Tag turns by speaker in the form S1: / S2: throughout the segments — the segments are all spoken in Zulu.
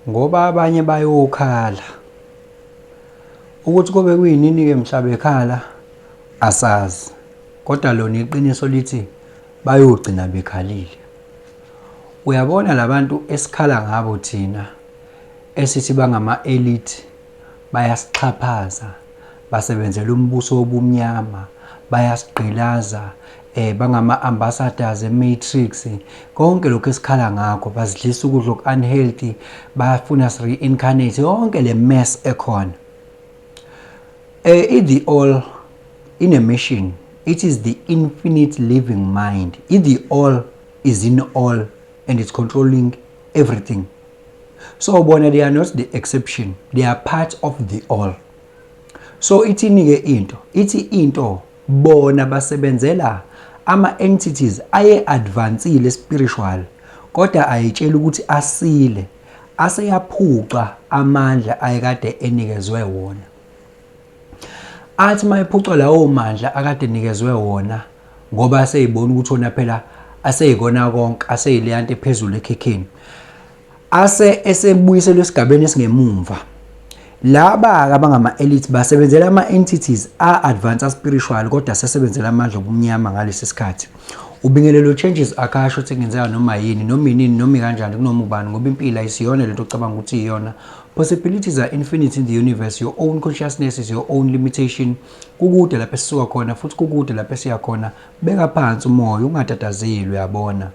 S1: Ngoba abanye bayokhala. Ukuthi kobe kuyinini-ke mhla bekhala asazi, kodwa lona iqiniso lithi bayogcina bekhalile. Uyabona labantu esikhala ngabo thina esithi bangama-elite bayasixhaphaza, basebenzela umbuso wobumnyama, bayasigqilaza, bangama-ambassadors e-matrix, konke lokhu esikhala ngakho, basidlisa ukudla oku-unhealthy, bafuna si-reincarnate, yonke le mess ekhona. I-The All in a mission. It is the infinite living mind. I-The All is in all and it's controlling everything. So bona, they are not the exception. They are part of the all. So ithini-ke into? Ithi into bona basebenzela ama-entities aye advancile spiritual, kodwa ayitshela ukuthi asile, aseyaphuca amandla ayekade enikezwe wona. Athi mayephucwa lawo mandla akade enikezwe wona, ngoba aseyibona ukuthi wona phela aseyikona konke, aseyileya nto ephezulu ekhekheni, ase esebuyiselwe esigabeni esingemumva. Laba-ke abangama-elite basebenzela ama-entities a-advance spiritual, kodwa asesebenzela amandla obumnyama ngalesi sikhathi. Ubingelelo changes akasho ukuthi kungenzeka noma yini, noma inini, noma ikanjani, kunoma ubani, ngoba impilo ayisiyona lento ocabanga ukuthi iyona. Possibilities are infinite in the universe. Your own consciousness is your own limitation. Kukude lapho esisuka khona futhi kukude lapho esiya khona. Beka phansi umoya, ungatatazeli, uyabona.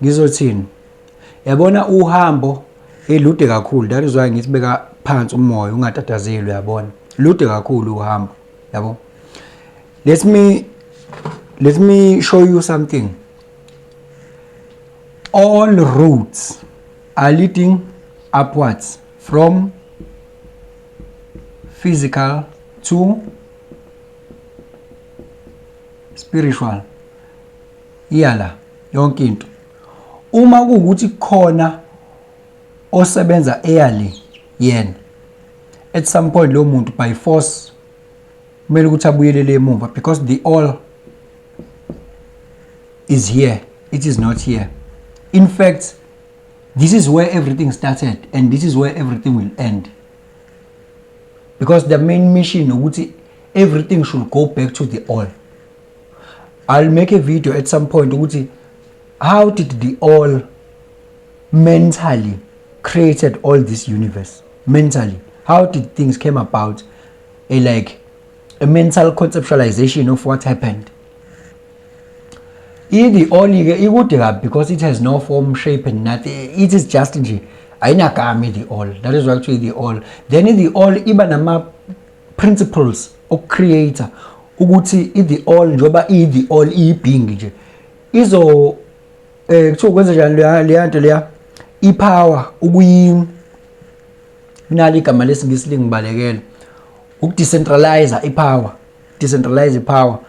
S1: Ngizothini? Yabona, uhambo elude kakhulu. That is why ngithi beka phansi umoya, ungatatazeli, uyabona. Lude kakhulu uhambo, yabo. Let me show you something. All roads are leading upwards from physical to spiritual. Iyala yonke into. Uma kuwukuthi khona osebenza eyale yena, at some point lo muntu by force kumele ukuthi abuyelele emuva, because the all is here, it is not here. In fact, this is where everything started and this is where everything will end, because the main mission ukuthi everything should go back to the all. I'll make a video at some point ukuthi how did the all mentally created all this universe mentally, how did things came about, a like a mental conceptualization of what happened. I-the all-ke ikude kabi because it has no form, shape and nothing. It is just nje ayinagama i-the all. That is why actually the all, then i-the all iba nama-principles okucreate ukuthi i-the all, njengoba i-the all iyi-being nje, izo kuthiwa kwenze njani leya nto leya, i-power ukuyi kunalo igama lesiNgisi lingibalekela, ukudecentralize i-power, decentralize i-power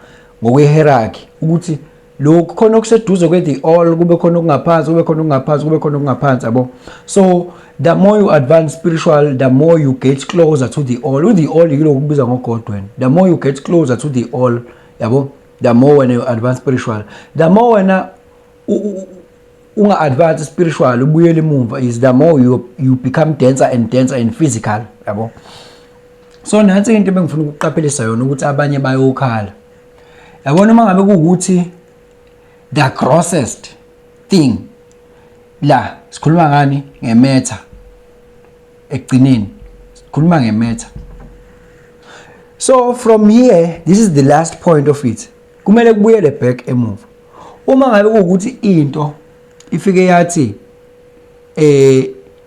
S1: ngokwe-hierarchy, ukuthi lokhu khona okuseduze kwe-the all, kube khona okungaphansi, kube khona okungaphansi, kube khona okungaphansi, yabo. So the more you advance spiritual, the more you get closer to the all. The all yilokhu kubizwa ngo-God wena. The more you get closer to the all, yabo, the more when you advance spiritual, the more wena unga-advance spiritual, ubuyele emumva, is the more you become denser and denser and physical, yabo. So nansi into ebengifuna ukuqaphelisa yona, ukuthi abanye bayokhala. Yabona, uma ngabe kuwukuthi the grossest thing la sikhuluma ngani? Nge-matter. Ekugcineni sikhuluma nge-matter. So from here, this is the last point of it, kumele kubuyele back emuva. Uma ngabe kuwukuthi into ifike yathi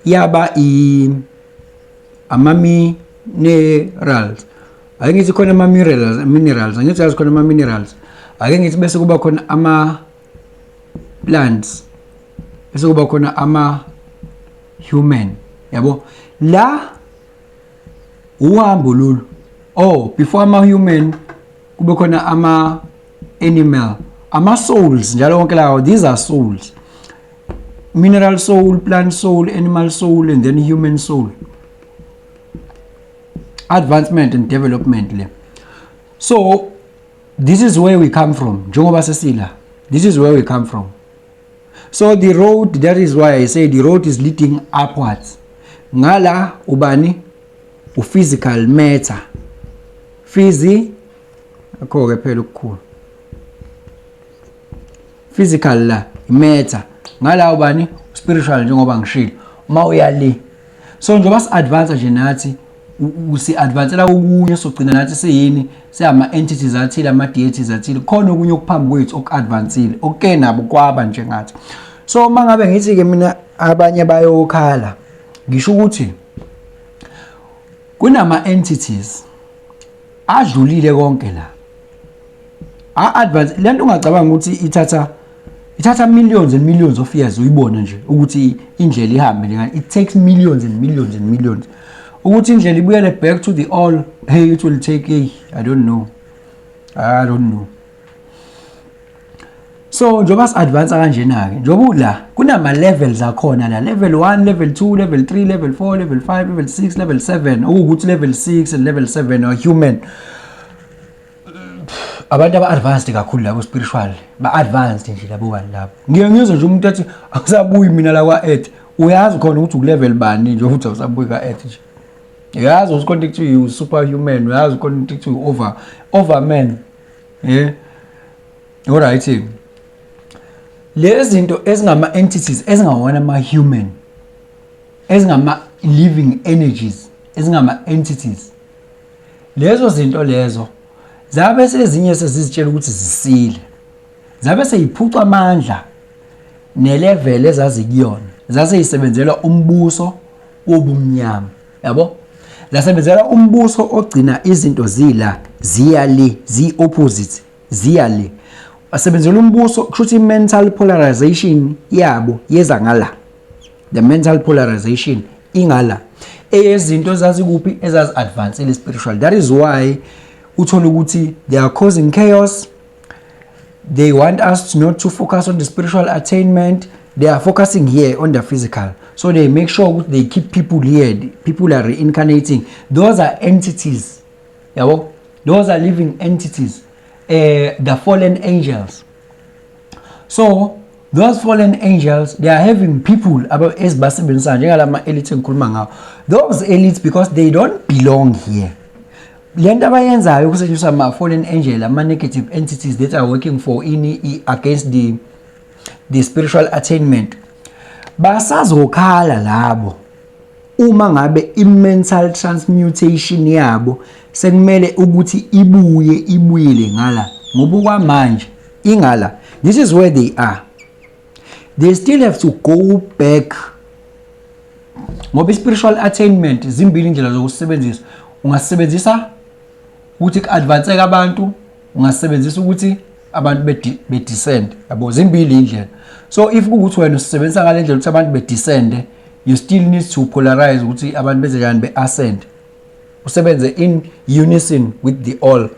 S1: yaba i ama minerals, ake ngithi khona ama minerals, angithi yazi khona ama minerals, ake ngithi bese kuba khona ama plants, bese kuba khona ama human, yabo. La uhambo lolu, oh, before ama human kube khona ama animal, ama souls njalo, wonke lawo, these are souls: mineral soul, plant soul, animal soul and then human soul. Advancement and development le. So this is where we come from. Njengoba sesila, this is where we come from. So the road, that is why I say the road is leading upwards. Ngala ubani? U-physical matter, physi akho-ke phela okukhulu, physical la, matter. Ngala ubani? Spiritual, njengoba ngishilo uma uya le. So njengoba si-advance nje nathi, si-advancela kokunye, sogcina nathi siyini? Siyama-entities athile, ama-deities athile. Khona okunye okuphambi kwethu oku-advancile, okuke nabo kwaba njengathi. So uma ngabe ngithi-ke mina abanye bayokhala, ngisho ukuthi kunama-entities adlulile konke la, a-advance. Le nto ungacabanga ukuthi ithatha millions and millions of years uyibone nje ukuthi indlela ihambe njengani. It takes millions and millions and millions ukuthi indlela ibuyele back to the all. Hey, it will take, hey, I don't know, I don't know. So njengoba si-advance kanjena-ke, njengoba ula kunama-levels akhona la, level 1, level 2, level 3, level 4, level 5, level 6, level 7, okuwukuthi level 6 and level 7 are human, abantu aba-advanced kakhulu labo, spiritual, ba-advanced nje labo bantu labo. Ngiye ngizwe nje umuntu athi, "Akusabuyi mina la kwa-earth." Uyazi khona ukuthi uku-level bani nje ukuthi awusabuyi ka-earth nje? Uyazi ukuthi khona kuthiwa you superhuman, uyazi khona kuthiwa overman. Yeah, alright, lezi zinto ezingama-entities, ezingawona ama-human, ezingama-living energies, ezingama-entities, lezo zinto lezo zabe sezinye sezizitshela ukuthi zisile, zabe seyiphuca amandla ne-level ezazikuyona, zase yisebenzela umbuso wobumnyama, yabo, zasebenzela umbuso ogcina izinto zila, ziya le, zi-opposite, ziya le. Basebenzela umbuso, kusho ukuthi i-mental polarization yabo yeza ngala. The mental polarization ingala eyezinto ezazikuphi, ezazi-advancile spiritual. That is why uthola ukuthi they are causing chaos. They want us not to focus on the spiritual attainment. They are focusing here on the physical, so they make sure ukuthi they keep people here. People are reincarnating. Those are entities, yabo, those are living entities, the fallen angels. So those fallen angels, they are having people ezibasebenzisayo, njengalama elites engikhuluma ngawo, those elites, because they don't belong here. Le nto abayenzayo kusetshenziswa ama-fallen angel, ama-negative entities that are working for ini, against the spiritual attainment. Basazokhala labo uma ngabe i-mental transmutation yabo sekumele ukuthi ibuye, ibuyele ngala, ngoba kwamanje ingala. This is where they are. They still have to go back, ngoba i-spiritual attainment zimbili indlela zokusebenzisa. Ungasebenzisa ukuthi ku-advanceke abantu, ungasebenzisa ukuthi abantu be-descend, yabo. Zimbili indlela. So if kuwukuthi wena usebenzisa ngale ndlela ukuthi abantu be-descend, you still need to polarize ukuthi abantu benze njani, be-ascend, usebenze in unison with the all.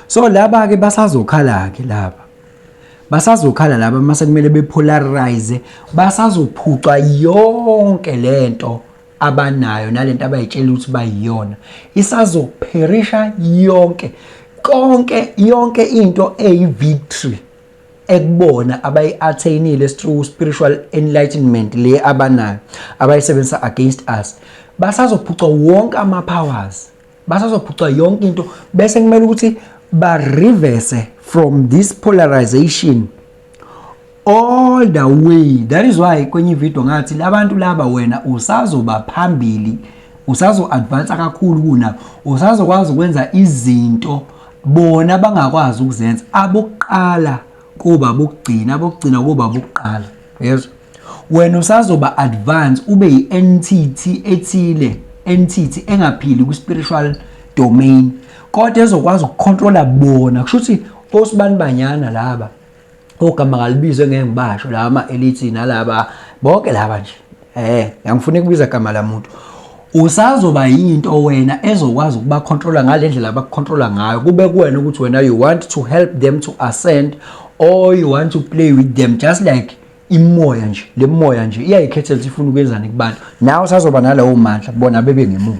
S1: So laba-ke basazokhala-ke, laba basazokhala laba mase kumele be-polarize, basazophucwa yonke lento abanayo nalento abayitshela ukuthi bayiyona, isazopherisha yonke, konke, yonke into eyi-victory ekubona abayi-attainile through spiritual enlightenment le abanayo, abayisebenzisa against us. Basazophucwa wonke ama-powers, basazophucwa yonke into, bese kumele ukuthi ba-reverse from this polarization all the way. That is why kwenye ivideo ngathi labantu laba, wena usazoba phambili, usazo-advance kakhulu kunabo, usazokwazi ukwenza izinto bona bangakwazi ukuzenza. Abokuqala kuba bokugcina, abokugcina kuba bokuqala, yezwa? Wena usazoba advance, ube yi-entity ethile, entity engaphili ku-spiritual domain, kodwa ezokwazi ukucontrola bona. Kusho ukuthi osibani banyana laba ogama kalibizwe, ngeke ngibasho laba ama-elite nalaba bonke laba nje, angifuni ukubiza igama lamuntu. Usazoba yinto wena ezokwazi ukubacontrola ngale ndlela abakucontrola ngayo. Kube kuwena ukuthi wena you want to help them to ascend or you want to play with them, just like imoya nje, le moya nje iyayikhethela ukuthi ifuna ukwenzani kubantu. Nawe usazoba nalawo mandla, bona bebe ngemuva.